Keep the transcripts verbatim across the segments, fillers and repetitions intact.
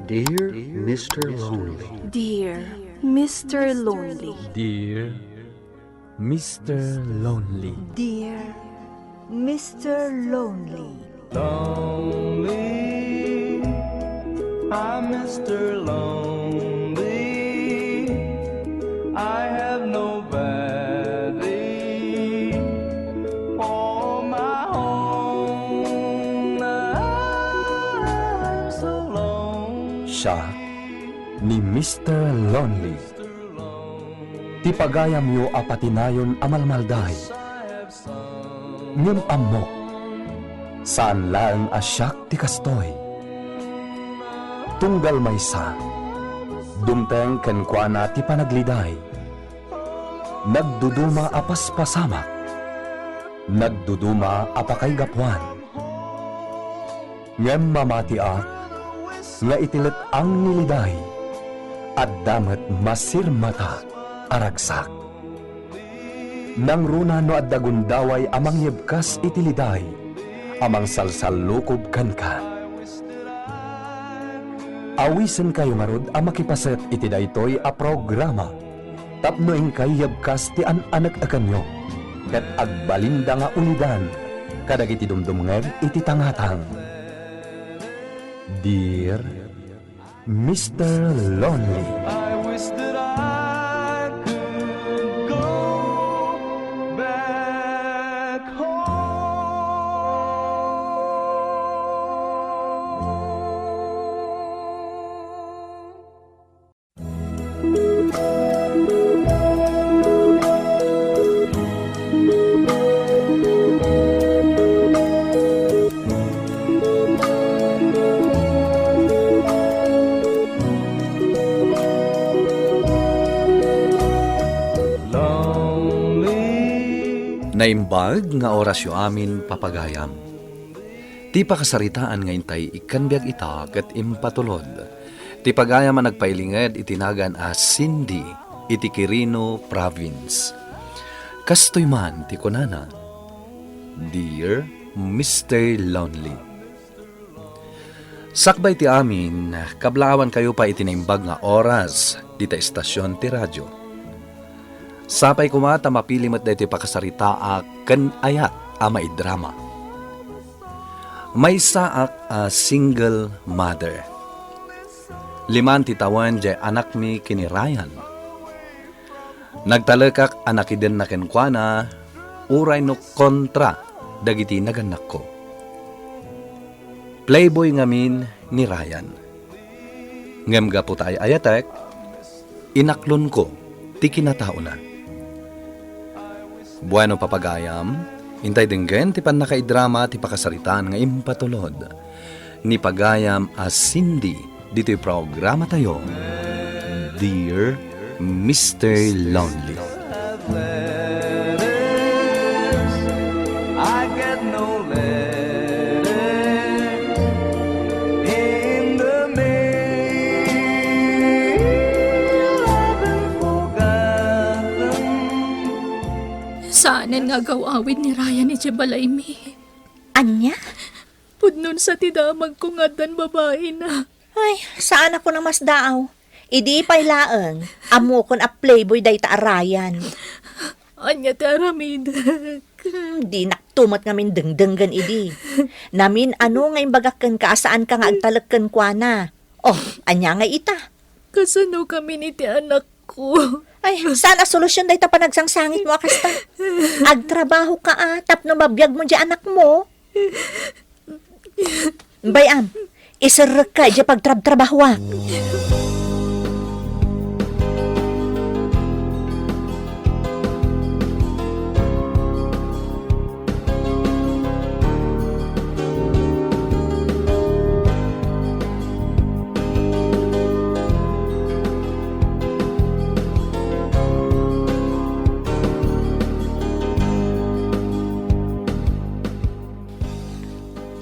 Dear Mister Lonely. Dear Mister Lonely. Dear Mister Lonely. Dear Mister Lonely. Lonely, I'm Mister Lonely. I have nobody for my own. I'm so lonely. Siak ni Mister Lonely. Ti pagayamyo a patinayon a malmalday. Ngem ammok, saan laeng a siak ti kastoy. Tunggal maysa, dumteng kenkuana ti panagliday. Nagduduma a paspasamak, nagduduma a pakaigapuan. Ngem mamatiak nga iti let-ang ni liday, adda met masirmata a ragsak. Nangruna no adda gundaway a mangyebkas iti liday a mangsalsallukob kenka. Awisenkayo ngarud a makipaset iti daytoy a programa tapno inkay yebkas ti an-aneknekanyo ket agbalinda nga ulidan kadagiti dumdumngeg iti tangatang. Dear Mister Lonely. I wish that I could go back home. Naimbag nga orasyo amin, papagayam. Ti pakasaritaan nga intay ikkan biag ita ket impatulod ti pagayam a nagpailinged iti nagan a Cindy iti Quirino Province. Kastoy man ti kunana, "Dear Mister Lonely." Sakbay ti amin, kablaawankayo pay iti naimbag nga oras dita estasion ti radio. Sapay koma ta mapili met daytoy pakasaritaak ken ayat a maidrama. Maysaak a single mother. Liman ti tawen diay anakmi ken ni Ryan. Nagtalekak a nakidenna kenkuana, uray no kontra dagiti nagannakko. Playboy ngamin ni Ryan. Ngem gapu ta ay-ayatek, inaklonko ti kinataona. Bueno, papagayam, intay denggen ti pannakaidrama ti pakasaritaan nga impatulod ni pagayam a Cindy ditoy programatayo, Dear Mister Lonely. I get no letters in the mail. I've been forgotten. Saanen nga agaw-awid ni Ryan idiay balaymi. Ania? Pudno sa ti damagko nga addan babaina. Ay, saan a ko namasdaaw. Idi pay laeng, ammokon a playboy dayta a Ryan. Ania ti aramidek? Hmm, dinak to met ngamin dengdenggen idi. Namin-ano nga imbagak kenka a saanka nga agtalek kenkuana. Oh, ania ngay ita? Kasano kami ni ti anakko? Ay, saan a solusyon dayta panagsangsangitmo a kasta? Agtrabahoka a, tapno mabiagmo diay anakmo. Bay-am, iserrekka idiay pagtrabtrabahoak.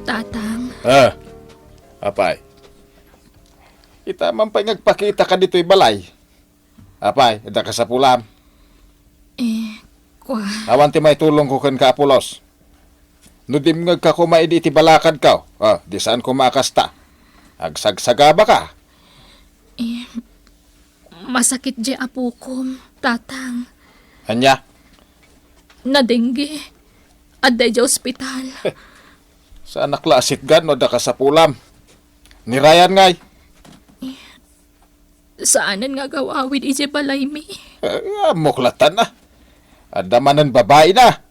Tatang. Ah, apay. Ita man pay nga agpakitaka ditoy balay. Apay, adda kasapulam? Eh, kua. Awan ti maitulongko kenka, Apolos. No dimngegka koma idi iti balakadko, ah, di saan koma a kasta. Agsagsagabaka, Eh, masakit di apukom, Tatang. Ania? Nadengge. Adda idiay ospital. Saanak la a sitgan no adda kasapulam. Ni Ryan ngay? Saanen nga agaw-awid idiay balaymi. Eh, ammok latan a. Adda manen babaina.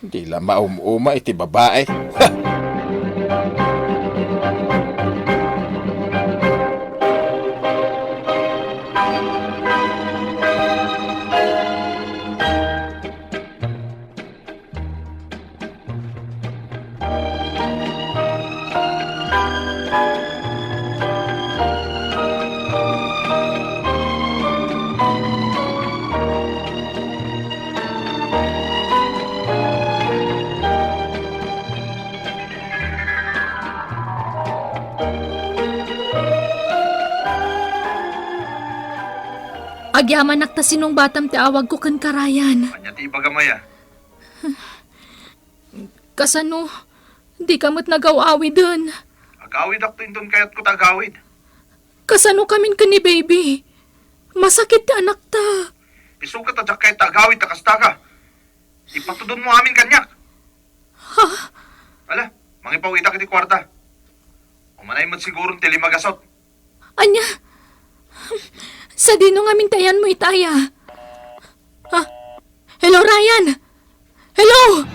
Di la maum-uma iti babai. Agyamanak ta sinungbatam ti awagko kenka, Ryan. Ania ti ibagam aya? Kasano? Dika met nagaw-awiden. Agawidakto inton kayatko ta agawid. Kasano kamin ken ni baby? Masakit ti anakta. Isu ket a diak kayat ta agawid ta kasta ka. Ipatudonmo amin kaniak. Ha? Ala, mangipaw ita iti kuarta. Umanay met siguron ti lima gasot. Ania? Sadino ngamin ti ayanmo ita aya? Ah, hello, Ryan! Hello!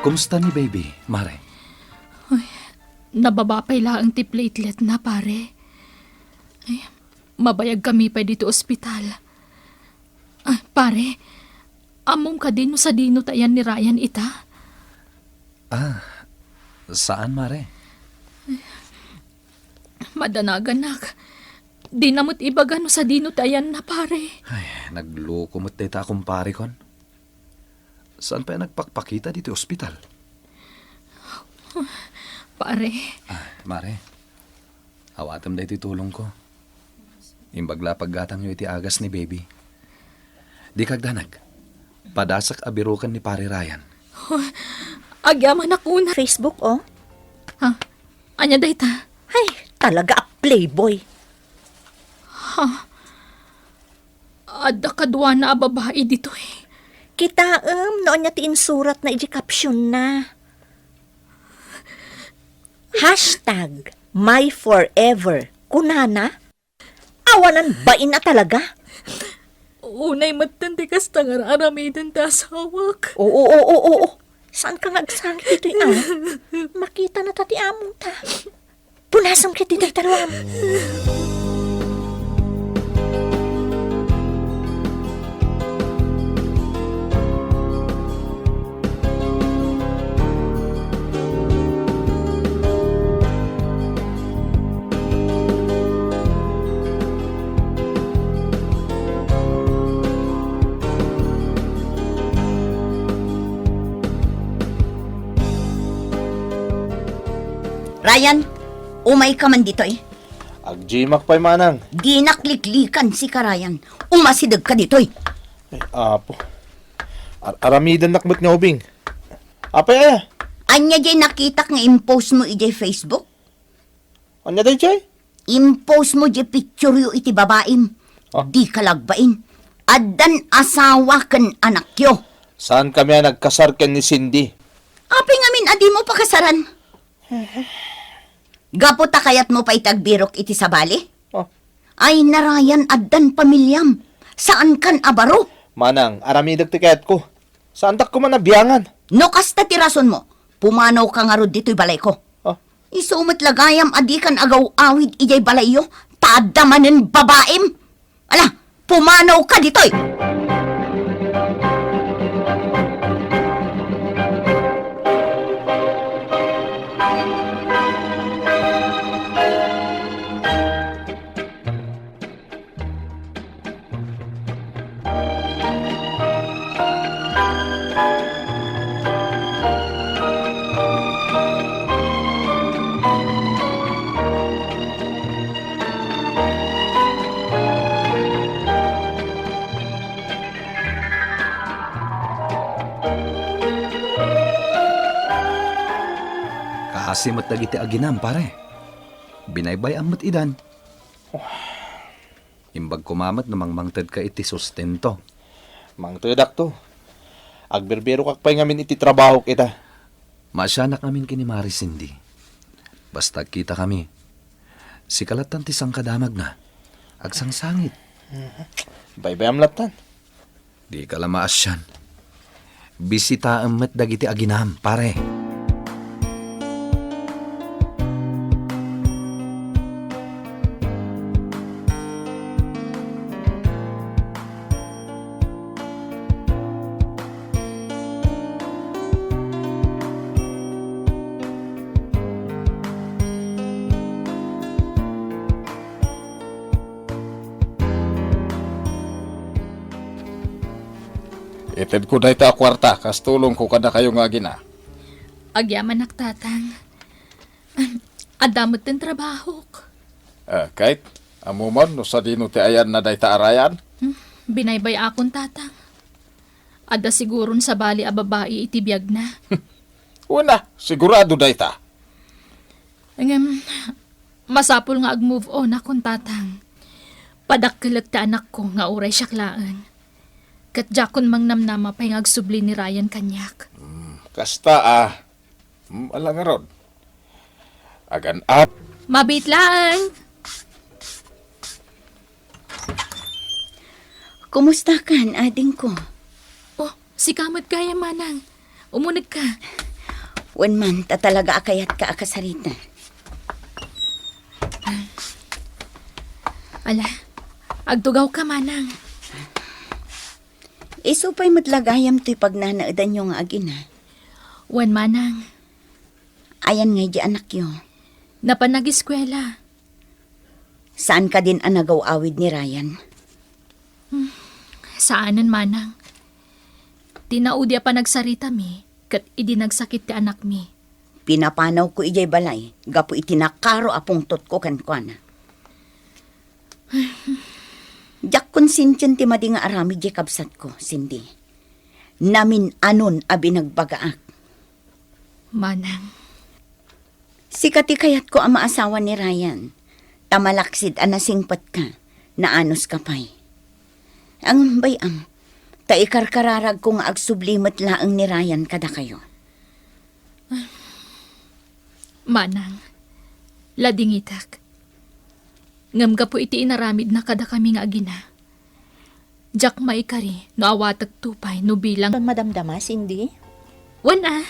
Kumusta ni baby, Mare? Ay, nababa pay laeng ti platelet na, pare. Ay, mabayag kami pay dito ospital. Ah, pare, ammom kadi no sadino ti ayan ni Ryan ita? Ah, saan, Mare? Madanaganak. Di na met ibaga no sadino ti ayanna, pare. Ay, nagluko met dayta a kumparekon. Saan pay a nagpakpakita ditoy ospital? Pare. Ah, Mare, awatem daytoy tulongko. Imbag la paggatangyo iti agas ni baby. Di kagdanag. Padasak a biroken ni Pare Ryan. Oh, agyamanak una. Facebook, oh. Ha? Ania dayta? Ay, talaga a playboy. Ha? Adda kaduana a babai ditoy. Kitaem no ania ti insuratna iti caption na. Hashtag my forever. Kunana, awanan bain a talaga. Unay metten ti kasta nga ar-aramiden ti asawak. Oo, oo, oo, oo. Saan ka nga agsangit ditoy, ah? Makita na ta ti among ta. Punasem ket ditoy taruam. Ryan, umay ka man ditoy. Agjimak pay, manang. Dinak liklikan sika, Ryan. Umasideg ka ditoy. Ay, apo. Ar-, aramidennak met nga ubing. Apay aya? Ania jay nakitak nga impost mo idiay Facebook? Ania dayjay? Impost mo jay picture yo iti babaim. Ah. Di ka lagbain. Addan asawa ken anakyo. Saan kami a nagkasar ken ni Cindy? Apay ngamin a dimo pakasaran? Gapu ta kayatmo pay ti agbirok iti sabali? Oh. Ay, Ryan, addan pamiliam. Saankan a baro. Manang, aramidek ti kayatko. Saandak koma a biangan. No kasta ti rasonmo, pumanawka ngarud ditoy balayko. Oh. Isu met la gayam a dikan agaw-awid idiay balayyo, ta adda manen babaim. Ala, pumanawka ditoy! Simet dagiti aginam, pare. Binaybay-am met idan. Imbag koma met no mangmangtedka iti sustento. Mangtedakto. Agbirbirokak pay ngamin iti trabahok ita. Maasianak ngamin ken ni Mare Cindy. Basta agkitakami. Sika lattan ti sangkadamagna. Agsangsangit. Baybayam lattan. Dika la maasian. Bisitaem met dagiti aginam, pare. Itedko dayta a kuarta kas tulongko kadakayo nga agina. Agyamanak, Tatang. Adda met ti trabahok. Eh, Kate, ammom no sadino ti ayanna dayta a Ryan? Hmm, binaybay-akon, Tatang. Adda siguron sabali a babai iti biagna. Wen a, sigurado dayta. Ngem, masapul nga ag-move on akon, Tatang. Padakkelek ti anakko nga uray siak laeng. Ket diakon mangnamnama pay nga agsubli ni Ryan kaniak. Hmm, kasta a. Hmm, ala ngarud. Agan-, ah. Mabiit laeng. Kumustakan, adingko? Oh, sika met gayam, manang. Umunegka. Wen man, ta talaga a kayatka a kasarita. Ala, agtugawka, manang. Isu pay met la gayam toy pagnanaedanyo nga agina. Wen, manang. Ayan ngay di anakyo? Napan nageskuela. Saan kadin a nagaw-awid ni Ryan? Hmm, saanen, manang. Ti naudi a panagsaritami, ket idi nagsakit ti anakmi. Pinapanawko idiay balay, gapu iti nakaro a pungtotko kenkuana. Diak konsentien ti madi nga aramid diay kabsatko, Cindy. Namin-anon a binagbagaak. Manang. Sika ti kayatko a maasawa ni Ryan, ta malaksid a nasingpetka, naanuska pay. Ngem bay-am, ta ikarkararagko nga agsubli met laeng ni Ryan kadakayo. Manang, ladingitak. Ngem gapu iti inaramidna kadakami nga agina, diak maikari no awatekto pay no bilang madamdama, Cindy? Wen a,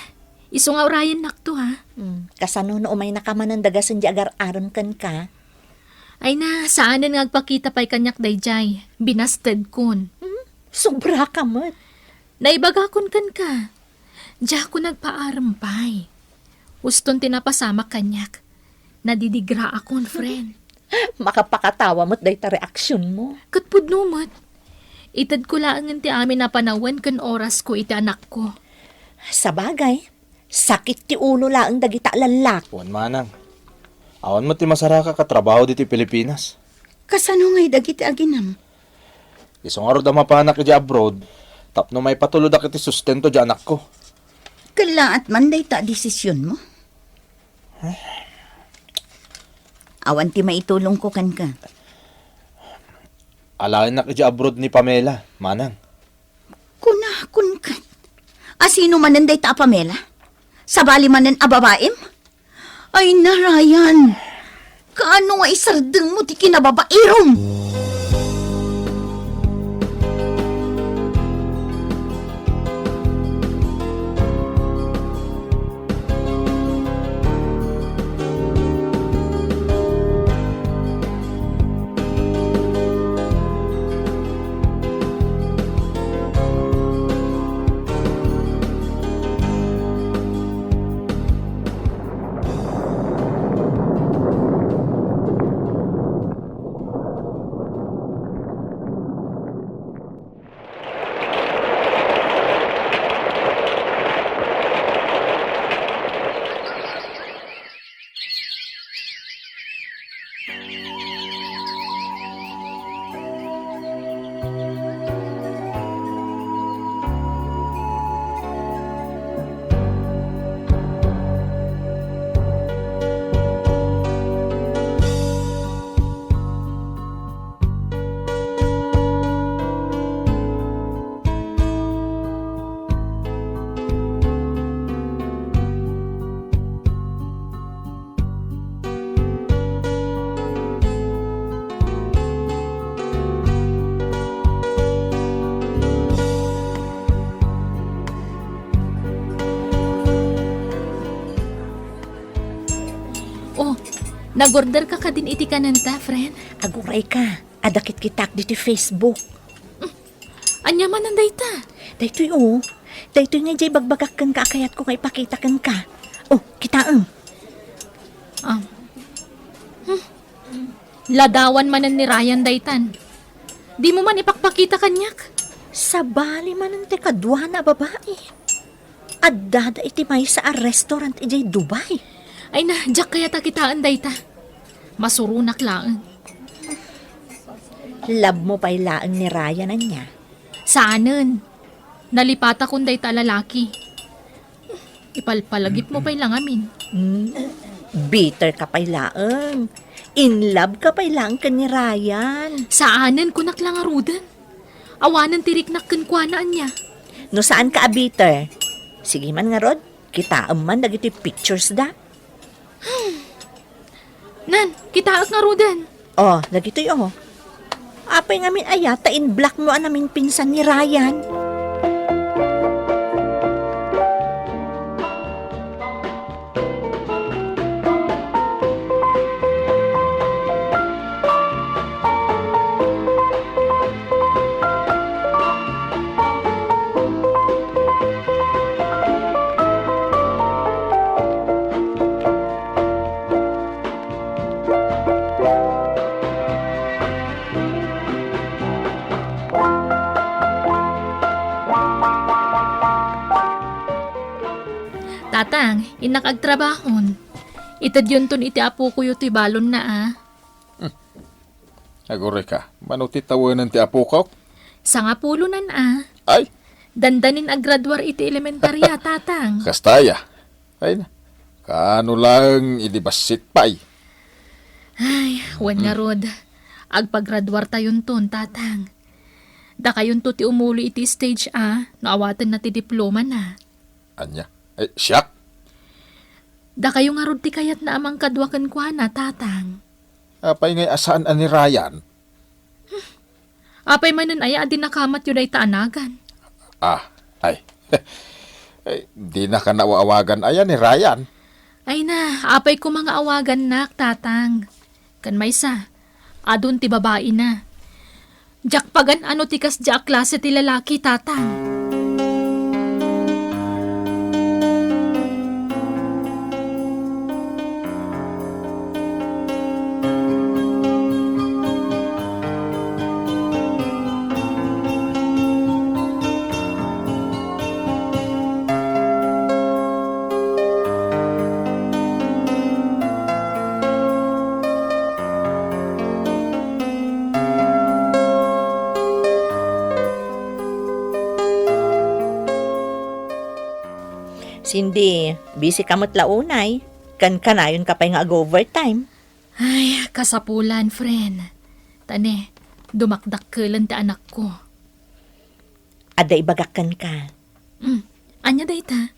isu nga urayennakto, ha? Hmm, kasano no umaynaka manen da gasen diay agar-arem kenka? Ay na, saanen nga agpakita pay kaniak daydiay. Binastedkon. Hmm, sobraka met. Naibagakon kenka. Diakon agpaarem pay. Uston ti napasamak kaniak. Nadidigraakon, friend. Makapakatawa met dayta reaksionmo. Ket pudno met. Itedko laengen ti amin a panawen ken orasko iti anakko. Sabagay, sakit ti ulo laeng dagita a lallaki. Wen manang. Awan met ti masarakak a trabaho ditoy Pilipinas. Kasano ngay dagiti aginam? Isu ngarud a mapanak idiay abroad, tapno maipatulodak iti sustento diay anakko. Kellaat man dayta a desisionmo? Awan ti maitulongko kenka. Alaennak idiay abroad ni Pamela, manang. Kunakon ket, asino manen dayta a Pamela? Sabali manen a babaim? Ay na, Ryan! Kaano nga isardengmo ti kinababairom? Nag-order ka kadin iti kanenta, friend? Aguray ka. Adda kitkitaak ditoy Facebook. Ania manen dayta? Daytoy, o. Daytoy nga idiay bagbagak kenka a kayatko nga ipakita kenka. O, kitaem. Ah. Hmm. Ladawan manen ni Ryan daytan. Dimo man ipakpakita kaniak? Sabali manen ti kaduana a babai. Addada iti maysa a restaurant idiay Dubai. Ay na, diak kayat a kitaen dayta. Masuronak laeng. Labmo pay laeng ni Ryan ania? Saanen. Nalipatakon dayta a lalaki. Ipalpalagipmo pay la ngamin. Hmm. Bitter ka pay laeng. In love ka pay laeng ken ni Ryan. Saanen, kunak la ngaruden. Awanen ti riknak kenkuana ania. No saanka a bitter, sige man ngarud, kitaem man dagiti pictures da. Nan, kitaek ngaruden. O, dagitoy, o. Apay ngamin aya ta in-blockmo a namingpinsan ni Ryan? Tatang, innak agtrabahon. Itedyonton iti apokoyo toy balonna, a. Hmm. Aguray ka, mano ti tawenen ti apokok? Sangapulonan, a. Ay! Dandanin aggraduar iti elementarya, tatang. Kasta aya. Ay na. Kaano laeng idi bassit pay? Ay, wen ngarud. Agpagraduartayonton, tatang. Dakayonto ti umuli iti stage a, no awatenna ti diplomana. Ania? Eh, siak? Dakayo ngarud ti kayatna a mangkadua kenkuana, tatang. Apay ngay a saan a ni Ryan? Apay manen aya a dinakamatyo dayta a nagan? Ah, ay. Eh, dinaka naaw-awagan aya ni Ryan? Ay na, apay koma nga awagannak, tatang. Ken maysa, adun ti babaina. Diak pagan-ano ti kasdiay a klase ti lalaki, tatang. Cindy, busy ka met la unay. Kan-kanayon ka pay nga ag-overtime. Ay, kasapulan, friend. Ta ne, dumakdakkelen ti anakko. Adda ibagak kenka. Mm, ania dayta?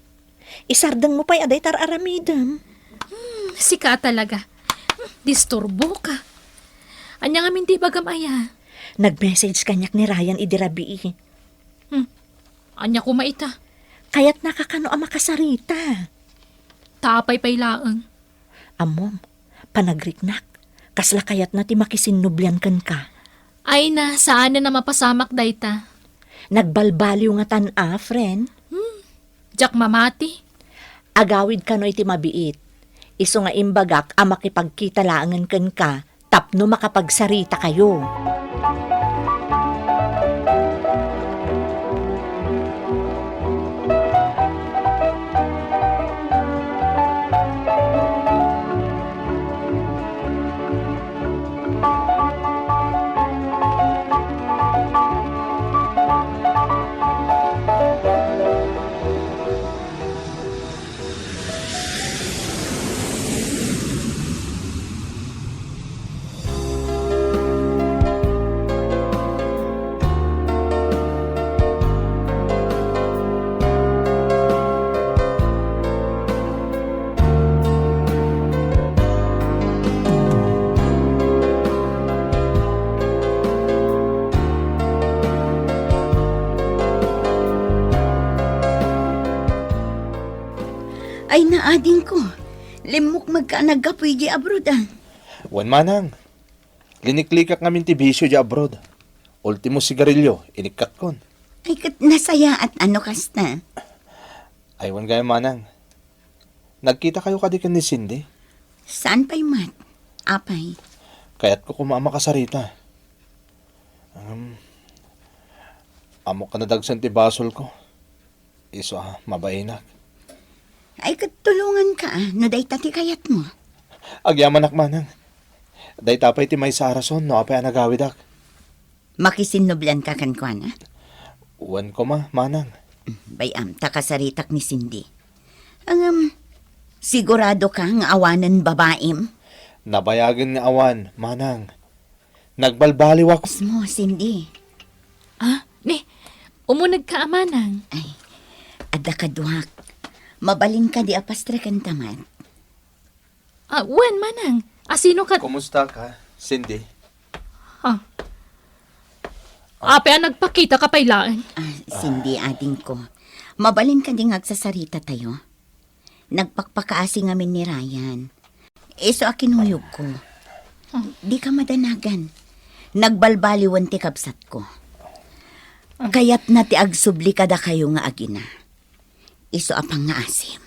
Isardengmo pay a dayta ar-aramidem. Hmm, sika talaga. Hmm, disturbo ka. Ania ngamin ti ibagam aya? Nag-message kaniak ni Ryan idi rabii. Hmm, ania koma ita? Kayatna ka kano a makasarita. Ta apay pay laeng? Ammom, panagriknak, kasla kayatna ti makisinnublian kenka. Ay na, saanen a mapasamak dayta. Nagbalbaliw ngatan a, friend. Hmm, diak mamati. Agawid kano iti mabiit. Isu nga imbagak a makipagkita laengen kenka tapno makapagsarita kayo. Ay, naadingko. Limmukmegka a naggapu idiay abroad, a. Wen, manang. Liniklikak ngamin ti bisio diay abroad. Ultimo sigarilio, inikkatkon. Ay, ket nasayaat no kasta. Ay, wen gayam, manang. Nagkitakayo kadi ken ni Cindy? Saan pay met? Apay? Kayatko koma a makasarita. Um, ammok a nadagsen ti basolko. Isu a mabainak. Ay, ket tulonganka, a, no dayta ti kayatmo. Agyamanak, manang. Dayta pay ti maysa a rason no apay a nagawidak. Makisinnublianka kenkuana? Wen koma, manang. Bay-am, ta kasaritak ni Cindy. Ngem, siguradoka nga awanen babaim? Nabayagen nga awan, manang. Nagbalbaliwak. Mo, Cindy. Ah, ni, umunegka a, manang. Ay, adda kaduak. Mabalin kadi a pastreken ta met? Ah, wen, manang. Asino ka? Kumusta ka, Cindy? Ah. Apay a nagpakitaka pay laeng? Ah, Cindy, adingko. Mabalin kadi nga agsasarita tayo? Nagpakpakaasi ngamin ni Ryan. Isu a kinuyogko. Dika madanagan. Nagbalbaliwen ti kabsatko. Kayatna ti agsubli kadakayo nga agina. Isu a pangngaasim.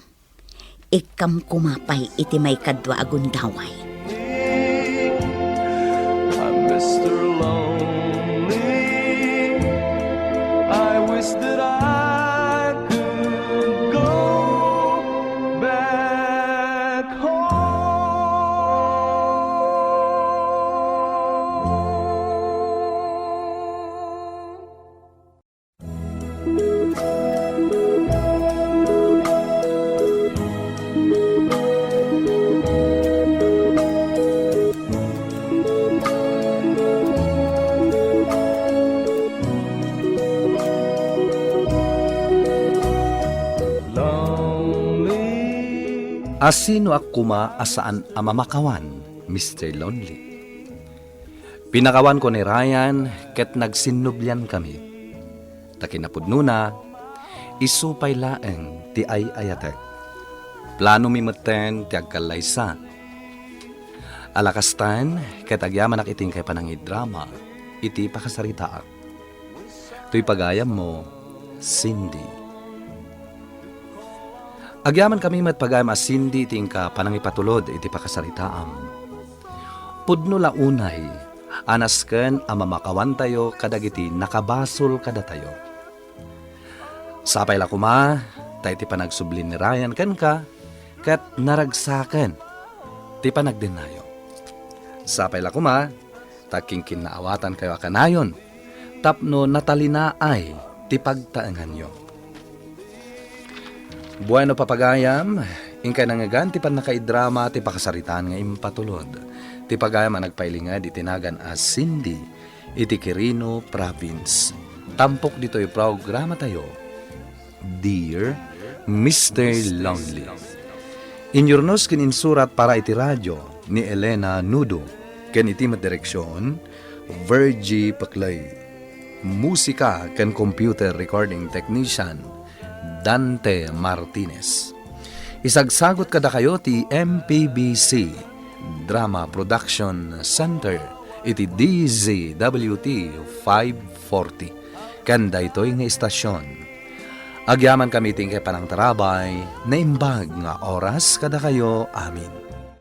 Ikkam koma pay iti maikadua a gundaway. I'm Mister Lonely. I wish that I could go back home. Asinoak koma a saan a mamakawan, Mister Lonely? Pinakawanko ni Ryan ket nagsinnubliankami. Ta kinapudnona, isu pay laeng ti ay-ayatek. Planomi metten ti agkallaysa. Ala kastan, ket agyamanak iti inkay panangidrama iti pakasaritaak. Toy pagayammo, Cindy. Agyamankami met pagayam a Cindy ti inka panangipatulod iti pakasaritaam. Pudno la unay a nasken a mamakawantayo kadagiti nakabasol kadatayo. Sapay la koma ta iti panagsubli ni Ryan kenka ket naragsaken ti panagdennayo. Sapay la koma ta kinkinnaawatankayo a kanayon tapno natalinaay ti pagtaenganyo. Bueno, papagayam, inkay nangngegan ti pannakaidrama ti pakasaritaan nga impatulod ti pagayam a nagpailinged iti nagan a Cindy iti Quirino Province. Tampok ditoy programatayo, Dear Mister Lonely. Inyurnos ken insurat para iti radio ni Elena Nudo ken iti met direksion, Virgie Peclay. Musika ken computer recording technician, Dante Martinez. Isagsagot kadakayo ti M P B C Drama Production Center iti D Z W T five forty. Ken daytoy nga istasyon, agyamankami iti inkay panangtarabay, naimbag nga oras kadakayo amin.